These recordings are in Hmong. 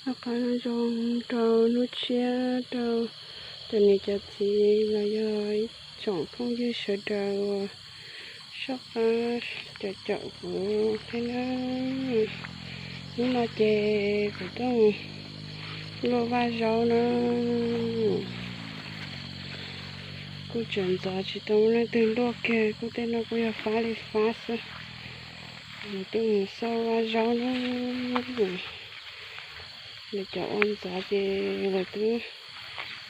Noj qab nyob zoo rau hnub tshiab rau cov niam cov txiv los yog ib tsoom phooj ywg sawv daws uas soj qab caum caum kuv thiab na. Hnub no ces kuv tuaj luaj vaj zaub na. Kuj tseem ntxov tsis tau muaj leej twg luaj kiag, kuj tej no kuj yog fab li fab xwb. Kuv tuaj mus xauj vaj zaub na. Lawv cov ua ntxov ces lawv twb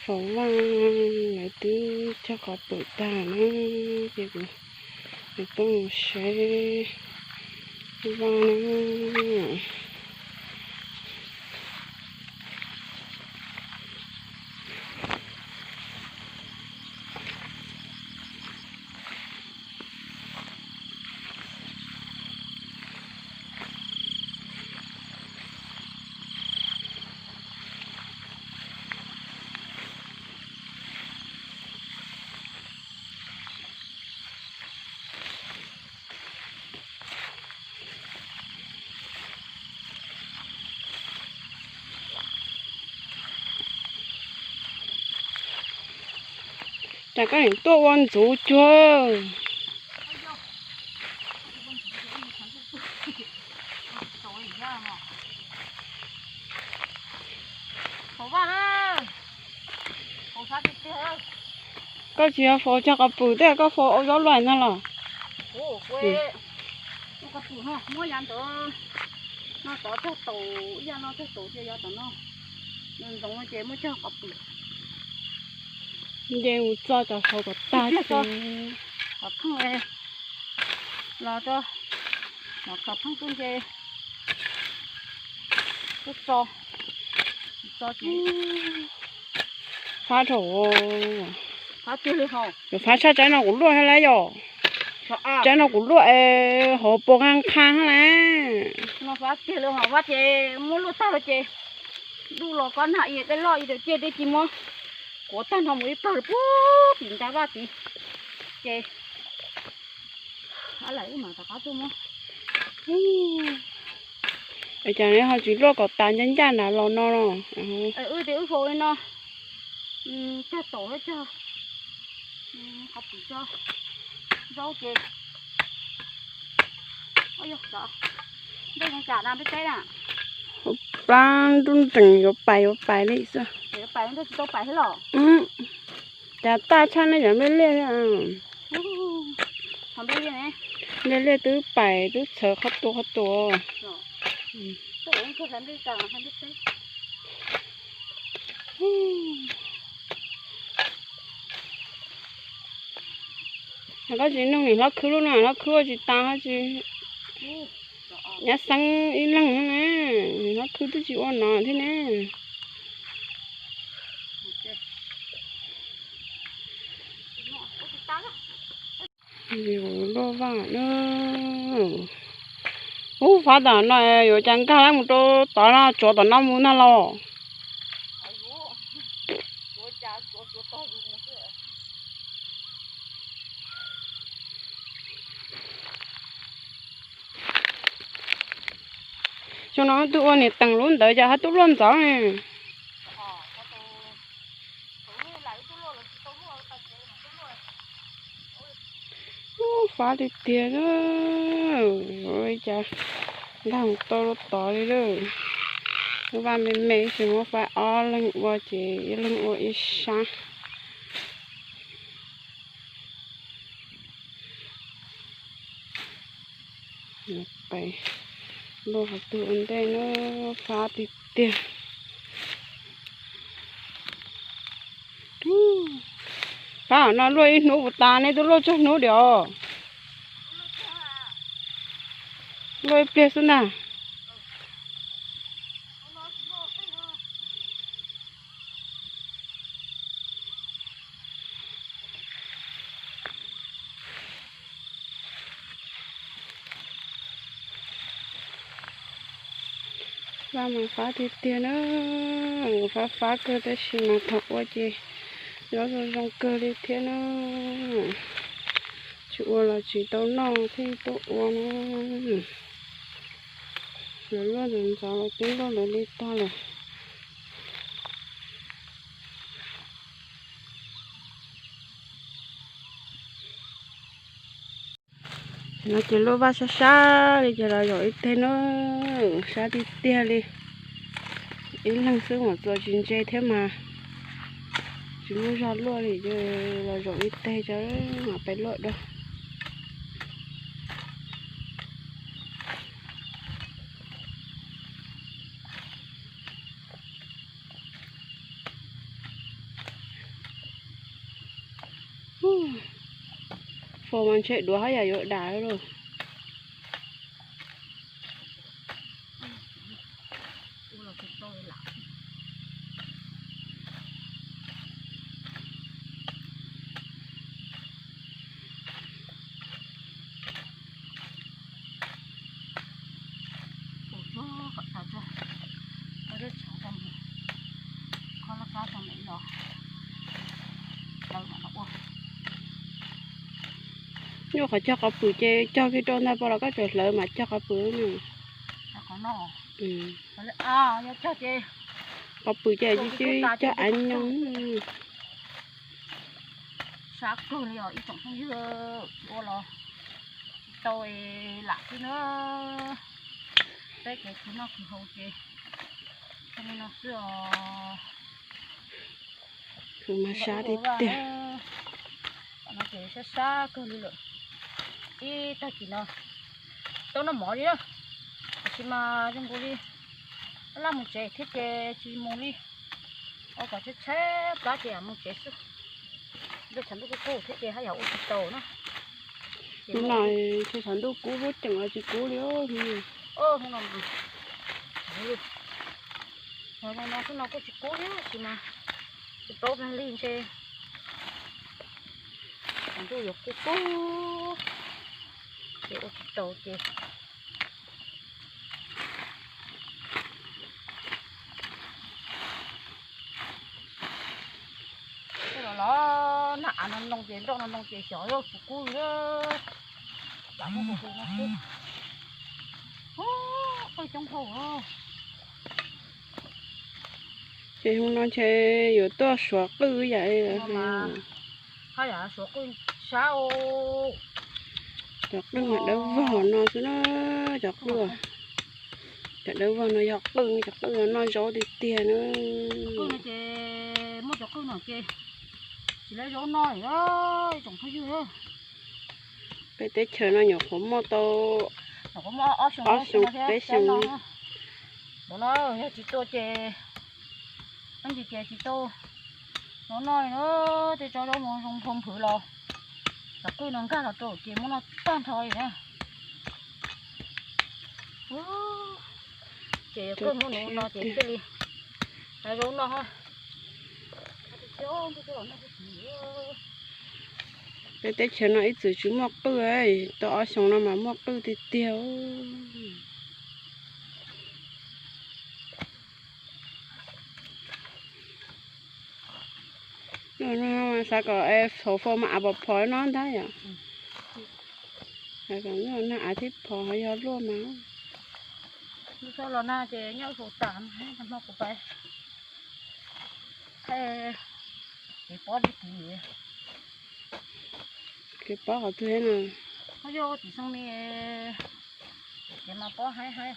faus vaj, lawv twb cog qhov pwm tag na, ces kuv tuaj mus saib vaj na. Cas koj nim tuaj ua ntxuv cuag. Koj tsis yog faus cog qhov pwm thiab, koj faus ua zaub luaj no los? Muab yav ntawd no tod cog taum, ib yam no cog taum ces yog tom no. Ntxoov ces muab cog qhov pwm. Nce mus txo cov faus kom tag ces. Qhov pheej los rau, qhov pheej tuaj nce tuaj txo, txo ces fab rau. Fab tiag li hos. Fab tshaj tsaib no kuv luaj thiab lawm yom. Tsaib no kuv luaj es hauv puas nqa nqha thiab na. No fab tiag li hos, fab ces muab luaj tag lawm ces dub los koj nag i tej loj i rau ciaj teb ci muab kuav tag no mus ib pawg pub tim nta vaj tid ces. Ab, lawm wb mam rov qab tuaj muab. Es cas neb ho tsis luaj kom tas ncaj ncaj nrad los no no? Wb tias wb faus li no, cog taum thiab cog qhov pwm tso, zaub ces npej zoo cas na peb teb na. Plab nruj nrees yuav pais yuav pais li xwb. Yuav pais nruj tsis tau pais thiab los. Cas taj tshaj nej cov nplej liaj. Nplej liaj twb pais twb txhawv qhov tua qhov tua. Koj tsis nug nim hlob khwb lub no, hlob khwb ua tsis tas hab tsis. Nyab xeeb ib leeg na, nim hlob khwb twb tsis ua no thiab ne. Luaj vaj na. Ub, fab tom no yuav cas nkag lawm mus rau tod no, tsuav tom no mus na los. Xyoo no twb ua niam teem lub ntawd cas ho twb luaj ntxov ne. Ub, fab tiag tiag, ua li cas nkag tau tod li lawm. Lub vaj me me ib tsis muab fab ob leeg ua ces ib leeg ua ib sab. Pais luaj qhov twg ua ntej na, fab tiag tiag. Fab no luaj ib hnub puas tas, nej twb luaj txog hnub diam. Luaj ib pliag xwb ntag. Vaj mas fab tiag tiag na, fab fab kawg tab sis mas thaum ua ces zaub zoo zoo kawg li thiab na. Tsis ua los tsis tau noj thiaj tuaj ua na. Lawv luaj ntxov ntxov los twb luaj lawv li tag lawm. No ces luaj vaj sab sab li ces los zaum ib teg na, sab tiag tiag li. Ib leeg xwb mam txuas tsis ntse thiab mas tsis muaj zog luaj li, los zaum ib teg tso mam pais luaj dua. Fo mas ntshe duav haj yam yuav dam lauj. Nyuaj qhov cog qhov pwm ces cog kiag rau ntag, pom los koj tseem hlawv mas cog qhov pwm na. Qhov pwm ces cog av nyoos. Sab kawg li os ib tsoom phooj ywg, tsis ua los tsis tau lam xwb na. Peb kev khwv noj khwv haus ces li no xwb os. Khwv mas sab tiag tiag. Tam no ces sab sab kawg li lawm. Ib tag kis no tau noj mov li na, tiam sis mas zoo nkaus li laj mus tsev thiab ces tsis mus li. Ua kom tshaib tshaib plab ces mus tsev xwb. Ntuj tshav ntuj kub kub thiab ces haj yam ua tsis tau na. Hnub no tshav ntuj kub lub ceem los tsis kub li. Zoo no xwb no kuj tsis kub li tab sis mas tsis paub li ntshe tshav ntuj yuav kub kub ces ua tsis tau ces los los nag av no noo ces nroj no noo ces xyov yog tsis kub li. Lam muab hu no xwb. Qwj coob dhau. Ces hnub no ntshe yuav tuaj suav qwj yam haj yam suav qwj sab. Cov qwj mas dawb vog no xwb na, cov qwj, cov dawb vog no yog qwj, cov qwj no noj zaub tiag tiag na. Qwj no ces muaj cov qwj no ces tsis lawv zaub noj li tsoom phooj ywg. Peb teb chaws no nyuam qhuav muaj tau ob xyoo peb xyoo. Ntawm no yog tsis tua ces ib ntsis ces tsis tau zaub noj li na. Tej tsob zaub no zoo nphau nphwv los cov qwj no nkag los rau ces muab noj tag nrho li na. Ces kawg muab nuv no ces thiaj li lawv zaub noj. Peb teb chaws no ib txwm tsis muaj qwj, tau ob xyoo no mas muaj qwj tiag tiag. Xav kom hauv fo mas av pos phom no ntag yom. Xav kom nag av thiab phom ho yog luaj mas. Lub sab los nag ces nyob hauv tas, hmo kuv pais thaij kev pob li tid. Kev pob qhov twg thiab na? Pob yog tim xoo ni, kev mas pob haib haib.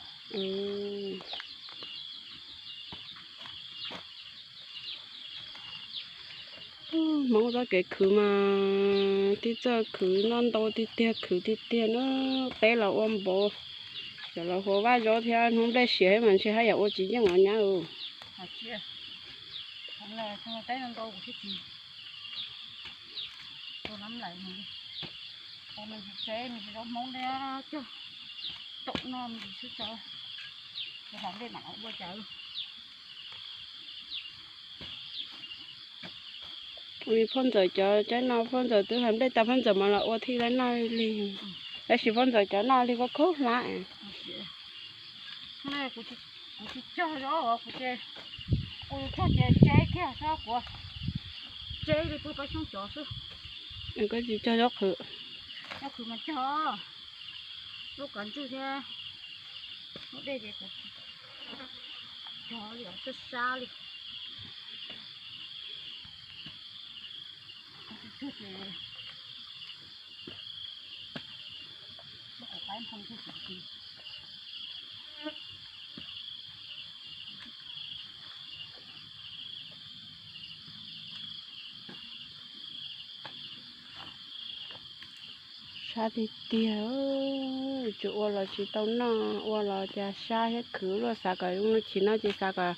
Hmoob txoj kev khwv mas tib txoj khwv noj ntau tiag tiag, khwv tiag tiag na. Teb los ua npaum, cov los hua vaj zaub thiab hnub nplej siav thiab mas ntshe haj yam ua tsis yeej os nyab. Tau me ntsis tsev me ntsis zaub hmoob thiab cog taum noj me ntsis xwb tso, hauv nplej mam los ua cas. Phauj Ntxawm cov tsaib no phauj Ntxawm twb hais nplej tas phauj Ntxawm mas los ua thiaj li noj li. Tab sis phauj Ntxawm cov noj li khaub khaub hlab. Kuv tsis cog zaub, kuv ces kuv cog ces tseb kiag sab kuv, tseb li pub pab xyoob cov xwb. Koj tsis cog zaub qhwv? Zaub qhwv mas cog, zaub kav ntswg thiab zaub dej ces kuv cog li sab sab li. Kuv tsis cog ces Sab tiag tiag, tsuas ua los tsis tau noj, ua los cas sab thiab khwv luaj, xav kom zoo li chim no ces xav kom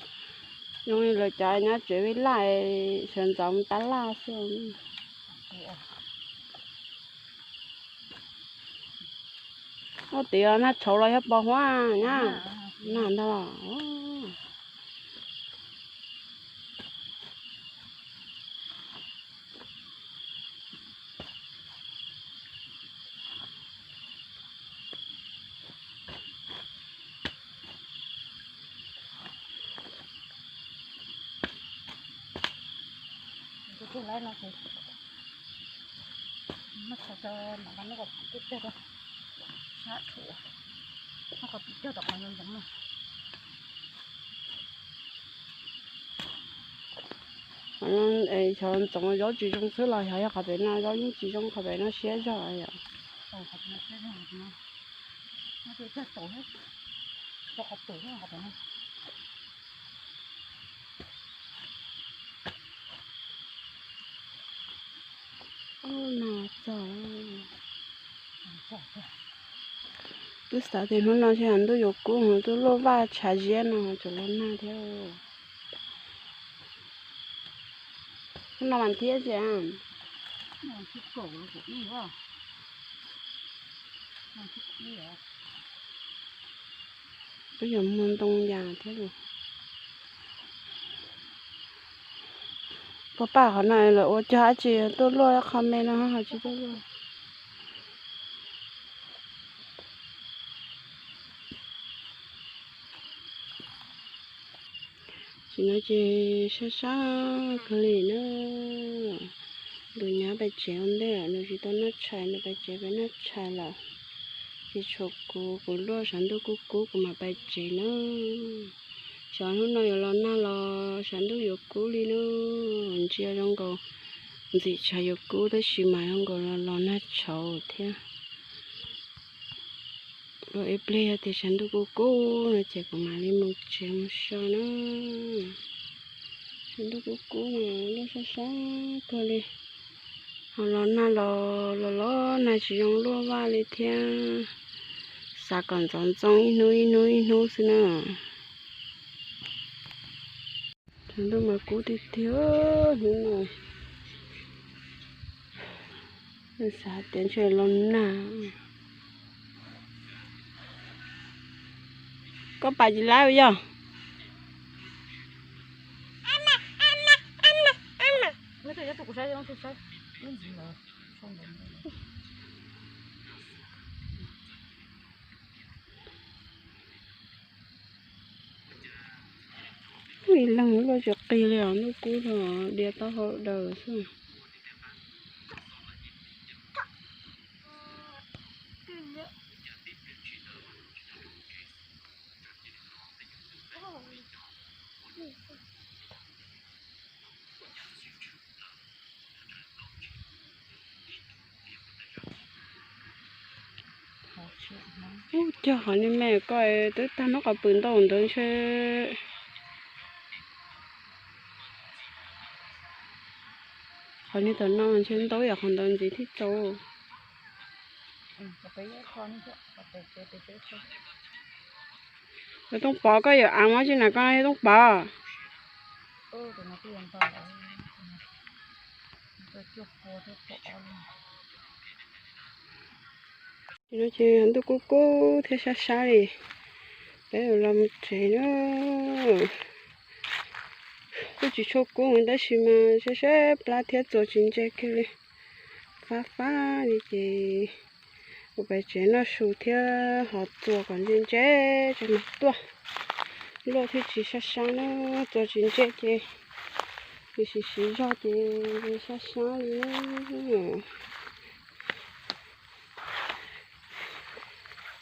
zoo li lawv cov nyob tsev vij laj, sawv ntxov mus tab laj xwb. Ua tiav nag tshauv los yog pos huab nyab, nag ntag los. Xyov ntxoov zaub tsis zoo xwb los xyov yog qhov pem no zaub yeej tsis zoo, qhov pem no siab zog yom. Twb xav tias hnub no ces ntuj yuav kub, twb luaj vaj tshav ziab no tseem los nag thiab. Hnub no vas thiab ces twb yuav muag ntoo yas thiab los. Puas paj qhov no lawv ua cog dab tsi tuaj luaj, qho me no ho tsis tuaj luaj. Tsis no ces sab sab kawg li na. Nws nyab pais tsev ua ntej, nws tsis tau noj tshais, nws pais tsev pais noj tshais lawm. Ces tshuav kuv, kuv luaj sav ntuj kub kub kuv mam pais tsev na. Xyov hnub no yuav los nag los sav ntuj yuav kub li na. Ntsia zoo nkaus ntxim tshav yuav kub tab sis mas zoo nkaus los los nag tshauv thiab. Ua ib pliag yog tias sav ntuj kub kub no ces kuv mam li mus tsev mus so na. Sav ntuj kub kub mas luaj sab sab kawg li. Ho los nag los los los nag tsis zoo luaj vaj li thiab. Xav kom ntxoov ntxoo ib hnub ib hnub ib hnub xwb na. Sav ntuj mas kub tiag tiag hnub no. Xav tias ntshe los nag. Koj pais tsis laib yog? Ib leeg luaj tsis qis li os, ntuj kub los dias taub hau daws xwb. Ub, cog qhov ni me koj twb tag hnub qhov pwm ntau ntawd ntshe. Qhov ni tam no ntshe ntau yam qhov ntawd ntxiv thiab tau. Yog Tooj Pov, koj yuav av muab tsi na koj Tooj Pov? Ces ntuj kub kub thiab sab sab li, peb los mus tsev na. Kuj tsis tshua kub tab sis mas sab sab plab thiab txuas tsis ntse kiag li. Fab fab li ces kuv pais tsev noj su thiab ho txuas kom ntse ntse tso mas tuaj. Luaj thiab tsis sab sab na, txuas tsis ntse ces siv siv zog ces sab sab li.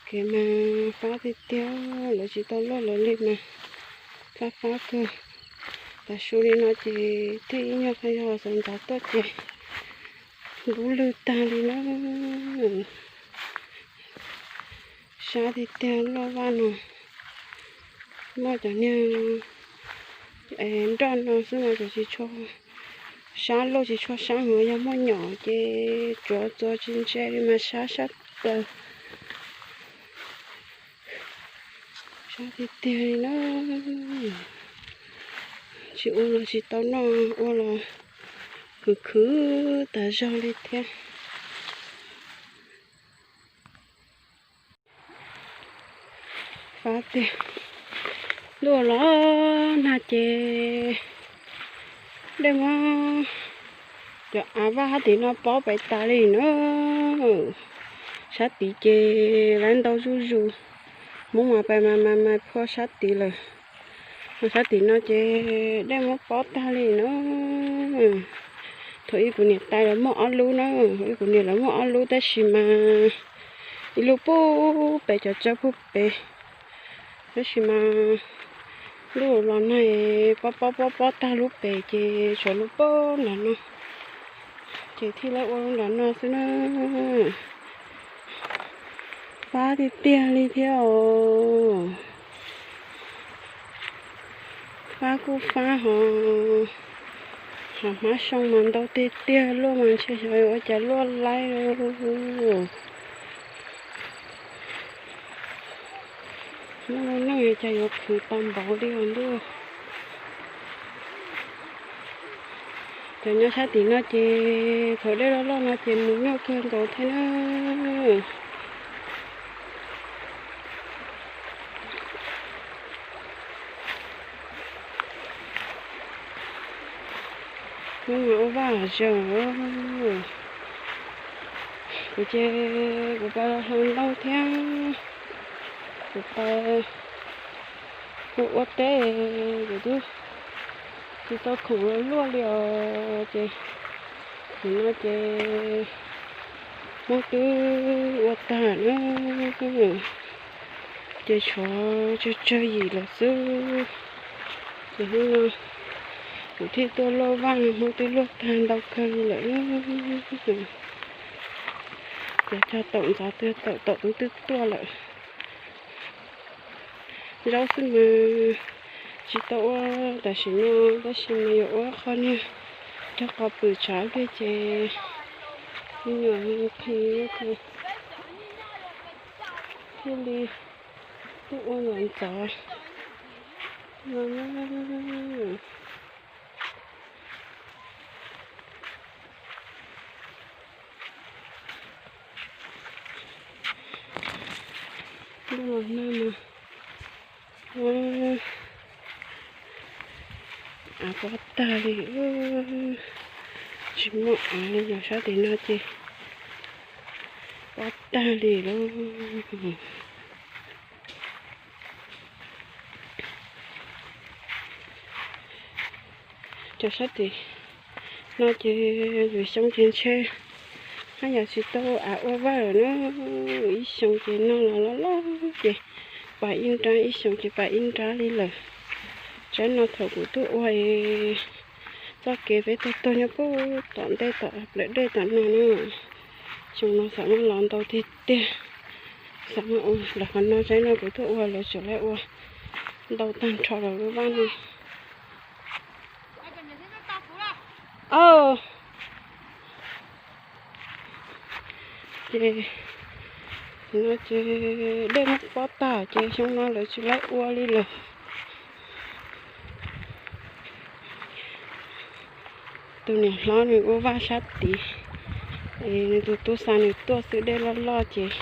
Kev mas fab tiag tiag, lawv tsis tau luaj lawv li mas fab fab kawg. Tav su li no ces thiaj ib nyuag qee yog sawv ntxov tuaj ces ntub lwg tag li na. Sab tiag tiag luaj vaj no, muaj cov niag nroj no xwb mas cov tsis tshua sab, luaj tsis tshua sab, hos yog muaj nyom ces tsuav txua tsis ntse li mas sab sab plaws. Sab tiag tiag li na. Tsis ua los tsis tau noj, ua los khwv khwv tas zog li thiab. Fab tiag, ntuj los nag ces dej muab cov av vaj sab tim no pob pais tas li na. Sab tid ces lawv ntau zuj zus, Hmoob mas pais mas mas mas phua sab tid lawm. Ho sab tim no ces dej muab pob tag li na. Thaum ub kuv niam tais lawv muaj ob lub na, ib kuv niam lawv muaj ob lub tab sis mas ib lub pub pem cov tsawb pub pem, tab sis mas ntuj los nag pob pob pob pob tag lub pem ces tshuav lub pem nram no, ces thiaj li ua lub nram no xwb na. Fab tiag tiag li thiab os. Fab kuj fab hos, hos hmab xyoo mas ntau tiag tiag, luaj mas ntshe xyov ua cas luaj laib li. Muaj lub neej cas yuav khwv tau npaum li os ntuj. Cov nyob sab tim no ces thaum dej loj loj no ces mus nyuaj kawg nkaus thiab na. Hnub no ua vaj los zoo, kuv ces kuv pais hla ntoo thiab kuv pais ua ua teb, kuv twb tsis tau khoom luaj li os ces nim no ces Hmoob twb ua tag na, ces tshuav tsawg tsawg yim lawm xwb. Ces hnub no kuv thiaj tuaj luaj vaj no, Hmoob twb luaj tag ntau kawg li lawm. Ces cog taum ntxov twg taum taum twb twb tuaj lawm. Zaub xwb mas tsis tau ua tam sim no, tab sis mas yuav ua qho niag cog qos pwm tshav pliag ces me nyuam qhi thiaj li tuaj ua ntxov ntxov no. Ntuj los nag mas av pob tag li, tsis muaj av li, yog sab tim no ces pob tag li lauj. Cov sab tim no ces lwm xyoo ces ntshe haj yam tsis tau av ua vaj lawm na. Ib xyoo ces no los loj loj ces pas ib nrab, ib xyoo ces pas ib nrab li lawm. Tsaib no thaum kuv tuaj ua txoj kev peb tuaj tuag nyob puag tom ntej tom plawv dej tom no na. Xyoo no xam muab los ntau tiag tiag. Xam muab ua lawm qhov no, tsaib no kuv tuaj ua lawv tseem laib ua ntau tag nrho lawm lub vaj no. Ces no ces dej muab pob tag ces xyoo no lawv tsis laib ua li lawm. Tus niam hlob nws ua vaj sab tid, es nws tus tub xa nws tuaj xwb, dej loj loj ces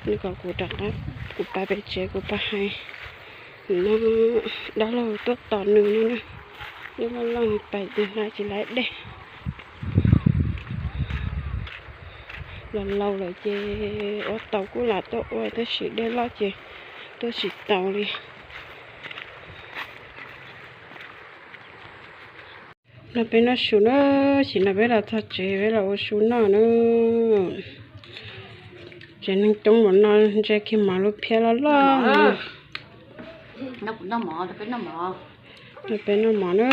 nws kom kuv rov qab, kuv pab pem tsev kuv pab hais no, dab laug tuaj tos nws no na. Dej loj loj nws pais nws hla tsis laib dej. Los laus lawm ces ua tau kuj lam tuaj ua tab sis dej loj ces tuaj tsis tau li. No peb noj su na, sim no peb los txog tsev peb los ua su noj na. Tsev neeg coob npaum no ntse kiag mov lub phiab loj loj. No peb noj mov na.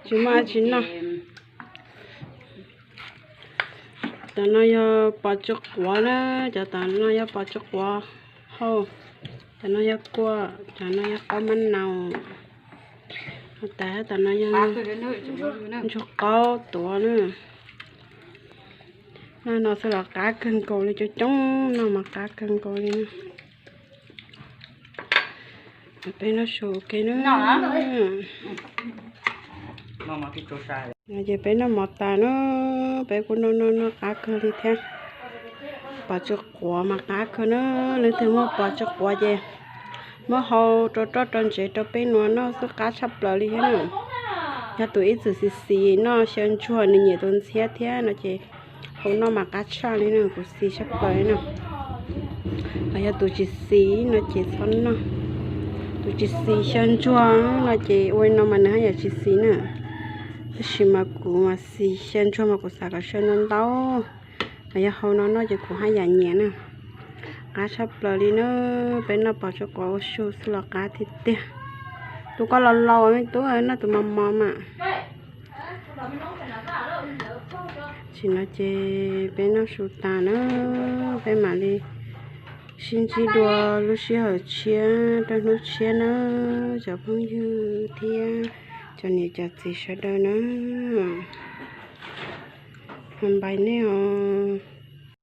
Tsis muaj dab tsi noj. Cov no yog pos tsw quav na, cov tom no yog pos tsw quav hauj, cov no yog kua, cov no yog qaub mab naus, tas tom no yog ntsuag qaub tuav na. Noj no xwb los qab kawg nkaus li, coob coob noj mas qab kawg nkaus li. Peb noj su ua ke na. Ces peb noj mov tas na, peb kuj noj noj noj qab kawg li thiab. Pos tsw quav mas qab kawg na, leej twg muaj pos tsw quav ces muab hau rau roj rau ntsev rau peb nua noj xwb qab tshaj plaws li thiab na. Yog tus ib txwm xis xis noj xyaw ntsuag nws nyiam tus ntxhiab thiab no ces hau noj mas qab tshaj li na, kuv xis tshaj plaws li na. Los yog tus tsis xis no ces txhob noj. Tus tsis xis xyaw ntsuag no ces ua li no mas nws haj yam tsis xis na. Tab sis mas kuv mas xis xyaw ntsuag mas kuv xav kom xyaw ntau ntau, los yog hau no noj ces kuv haj yam nyiam na. Qab tshaj plaws li na, peb noj pos tsw quav ua su xwb los qab tiag tiag. Tus koj laus laus me tub noj tus mos mos mas. Tam sim no ces peb noj su tas na, peb mam li sib ntsib dua lub sij hawm tshiab rau hnub tshiab na, cov phooj ywg thiab cov niam cov txiv sawv daws na. Npais nej os.